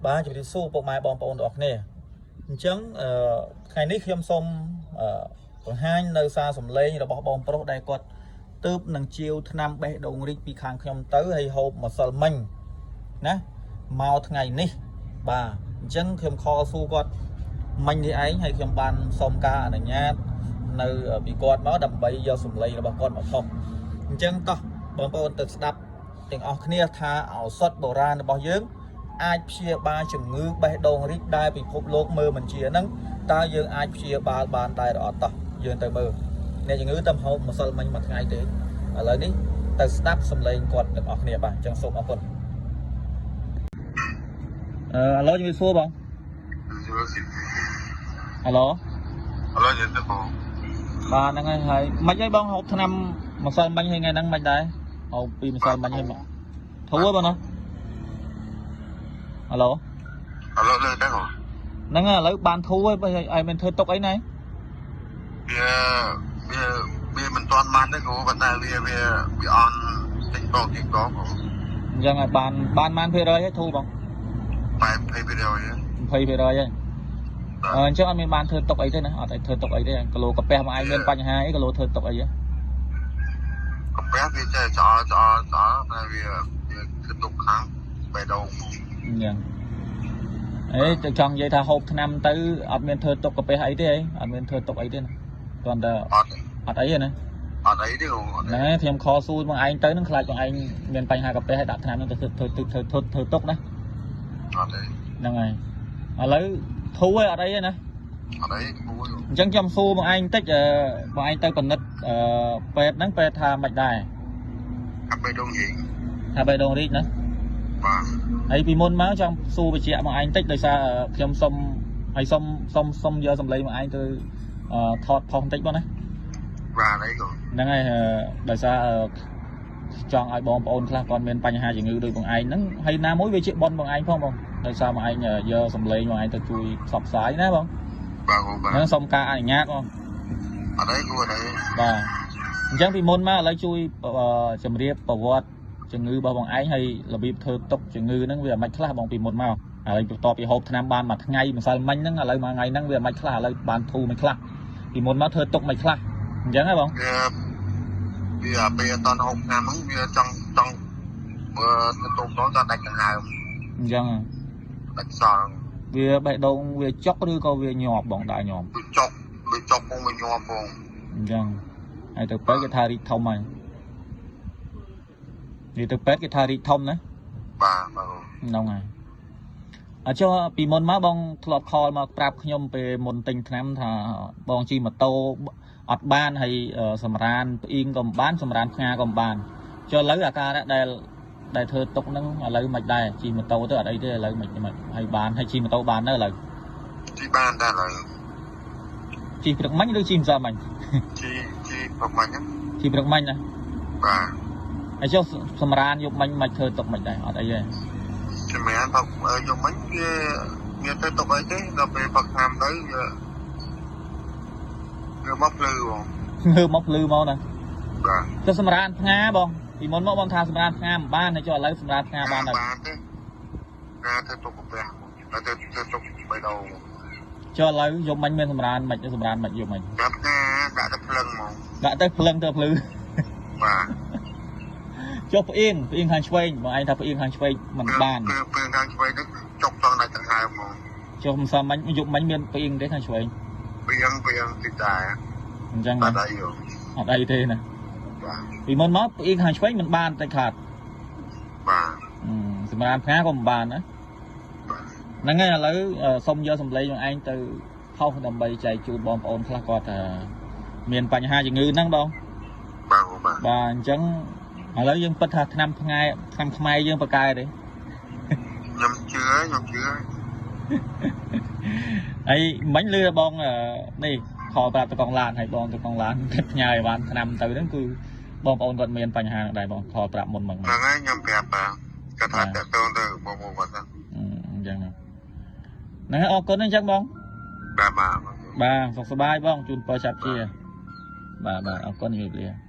បាទជម្រាបសួរពុកម៉ែបងប្អូនទាំងអស់គ្នាអញ្ចឹងអឺថ្ងៃនេះខ្ញុំសូមអឺបង្ហាញនៅសារសម្លេងរបស់បងប្រុសដែលគាត់ទើបនឹងជាវថ្នាំបេះដូងរីកពីខាងខ្ញុំទៅហើយហូបម្សិលមិញណាមកថ្ងៃនេះបាទអញ្ចឹងខ្ញុំ call សួរគាត់មិញនេះឯងហើយខ្ញុំបានសុំការអនុញ្ញាតនៅពីគាត់មកដើម្បីយកសម្លេងរបស់គាត់មកផុសអញ្ចឹងតោះបងប្អូនទៅស្ដាប់ទាំងអស់គ្នាថាឱសថបុរាណរបស់យើង អាចព្យាបាលជំងឺបេះដូងរីកដែលពិភពលោកមើលមិនជាហ្នឹងតើយើងអាចព្យាបាលបានដែរឬអត់តោះយើងទៅមើលអ្នកជំងឺតែហូបម្សិលមិញមួយថ្ងៃទេឥឡូវនេះទៅស្ដាប់សំឡេងគាត់ទាំងអស់គ្នាបាទអញ្ចឹងសូមអរគុណអឺអាឡូជំរាបសួរបងអាឡូ ឥឡូវនិយាយទៅបង បាទហ្នឹងហើយហើយមិនអីបងហូបថ្នាំម្សិលមិញហើយថ្ងៃហ្នឹងមិនដែរហូបពីម្សិលមិញហើយមកធូរបងណាអាឡូ ឥឡូវលើដែរបង ហ្នឹងហើយឥឡូវបានធូរហើយបើឲ្យមិនធ្វើទុកអីណែ វាវាវាមិនទាន់បានទេគ្រូប៉ុន្តែវាវាវាអន់តិចបងតិចបងគ្រូ អញ្ចឹងឲ្យបានបានបានភាគរយហើយធូរបង បែប20%ហ៎ 20%ហើយអឺអញ្ចឹងអត់មានបានធ្វើទុកអីទេណាអត់ឲ្យធ្វើទុកអីទេគីឡូកាពះមកឯងមានបញ្ហាអីគីឡូធ្វើទុកអីហ៎ កាពះវាចេះឆ្អល់ឆ្អល់ឆ្អល់តែវាវាគឺទុកខាងបេះដូង អញ្ចឹងអេទៅចង់និយាយថាហូបថ្នាំទៅអត់មានធ្វើទុកកាពះអីទេអីអត់មានធ្វើទុកអីទេណាគ្រាន់តែ អត់ អត់អីទេណា អត់អីទេគ្រូអត់ ហ្នឹងហើយខ្ញុំខលស៊ូមកឯងទៅនឹងខ្លាចបងឯងមានបញ្ហាកាពះឲ្យដាក់ថ្នាំហ្នឹងទៅធ្វើធ្វើធ្វើធ្វើធ្វើទុកណា អត់អី ហ្នឹងហើយឥឡូវធូរហើយអត់អីទេណា អត់អីគ្រូ អញ្ចឹងខ្ញុំសួរបងឯងបន្តិចអឺបងឯងទៅពិនិត្យអឺពេទ្យហ្នឹងពេទ្យថាមិនដែរ អាបេះដូងហីង ថាបេះដូងរីកណា បាទ ហើយពីមុនមកចង់សួរបញ្ជាក់មកឯងបន្តិចដោយសារខ្ញុំសុំហើយសុំសុំសុំយកសម្លេងមកឯងទៅអឺថតផុសបន្តិចបងណា បាទអីគ្រូ ហ្នឹងហើយអឺដោយសារអឺចង់ឲ្យបងប្អូនខ្លះគាត់មានបញ្ហាជំងឺដូចបងឯងហ្នឹងហើយណាមួយវាជាបនបងឯងផងបងដោយសារបងឯងយកសម្លេងបងឯងទៅជួយផ្សព្វផ្សាយណាបង បាទគ្រូបាទ ហ្នឹងសុំការអនុញ្ញាតបង អត់អីគ្រូអត់អី បាទអញ្ចឹងពីមុនមកឥឡូវជួយជម្រាបប្រវត្តិជំងឺរបស់បងឯងហើយរបៀបធ្វើទុកជំងឺហ្នឹងវាមិនខ្លះបងពីមុនមកហើយបន្ទាប់ពីហូបថ្នាំបានមួយថ្ងៃម្សិលមិញហ្នឹងឥឡូវមួយថ្ងៃហ្នឹងវាមិនខ្លះឥឡូវបានធូរមិនខ្លះពីមុនមកធ្វើទុកមិនខ្លះអញ្ចឹងហ៎បង វាវាអាពេលអត់តហូបឆ្នាំហ្នឹងវាចង់ចង់មើលទៅទុំដល់ដាច់ដង្ហើម អញ្ចឹង ដាច់សល់ វាបេះដូងវាចុកឬក៏វាញាប់បងដែរញាប់ វាចុកវាចុកពងវាញាប់ពង អញ្ចឹងហើយទៅពេទ្យគេថារីកធំហើយនិយាយទៅពេទ្យគេថារីកធំណា បាទបាទ ហ្នឹងហើយអត់ចុះពីមុនមកបងធ្លាប់ call មកប្រាប់ខ្ញុំពេលមុនទិញថ្នាំថាបងជិះម៉ូតូអត់បានហើយសម្រានផ្អៀងក៏មិនបានសម្រានផ្ងាក៏មិនបានចុះឥឡូវអាការៈដែលដែលធ្វើទុកហ្នឹងឥឡូវមិនដែរជិះម៉ូតូទៅអត់អីទេឥឡូវមិនមិនហើយបានហើយជិះម៉ូតូបាននៅឥឡូវ ជីបានដែរឥឡូវ ជិះព្រឹកមិញឬជិះម្សិលមិញ ជីជីប្រហែលហ្នឹង ជិះព្រឹកមិញណា បាទ ហើយចុះសម្រានយប់មិញមិនធ្វើទុកមិនដែរអត់អីទេ សម្រាប់ផឹកយប់មិញវាមានទៅទុកអីទេដល់ពេលផឹកថ្នាំទៅវាវាមកភ្លឺបង ងើបមកភ្លឺមកណា បាទ ចុះសម្រានផ្ងាបងពីមុនមកបងថាសម្រានផ្ងាមិនបានហើយចុះឥឡូវសម្រានផ្ងាបានហើយ បានទេណាទៅទុកកាពះទៅទៅទុកបេះដូង ចុះឥឡូវយប់មិញមានសម្រានមិនសម្រានមិនយប់មិញ ប្រាប់ថាដាក់ទៅភ្លឹងហ្មង ដាក់ទៅភ្លឹងទៅភ្លឺ បាទ ចុះផ្អៀងផ្អៀងខាងឆ្វេងបងឯងថាផ្អៀងខាងឆ្វេងមិនបាន ពេលពេលខាងឆ្វេងទៅចុកចង់ដាច់ដង្ហើមហ្មង ចុះមិនសមមិញយប់មិញមានផ្អៀងទេខាងឆ្វេង ពីងពីងទីដែរ អញ្ចឹង បាទអី អត់អីទេណា បាទ ពីមុនមកផ្អៀងខាងឆ្វេងមិនបានតែខាត បាទ សម្រានផ្ងាក៏មិនបានណា បាទ ហ្នឹងហើយឥឡូវសុំយកសម្លេងបងឯងទៅផុសដើម្បីចែកជូនបងប្អូនខ្លះគាត់ថាមានបញ្ហាជំងឺហ្នឹងបង បាទបាទ បាទអញ្ចឹងឥឡូវយើងពិតថាថ្នាំផ្ងាយថ្នាំខ្មែរយើងប្រកែទេ ខ្ញុំជឿខ្ញុំជឿ ហើយមិញលឺបងនេះខលប្រាប់តកងឡានហើយបងតកងឡានគេផ្ញើឲ្យបានថ្នាំទៅហ្នឹងគឺបងប្អូនគាត់មានបញ្ហាដែរបងខលប្រាប់មុនមក ហ្នឹងហើយខ្ញុំប្រាប់បាទគាត់ថាតាក់ទងទៅបងប្អូនគាត់ អញ្ចឹងហ្នឹងហើយអរគុណអញ្ចឹងបង បាទបាទ បាទសុខសប្បាយបងជូនពរចាប់ជាបាទបាទអរគុណជំរាបលា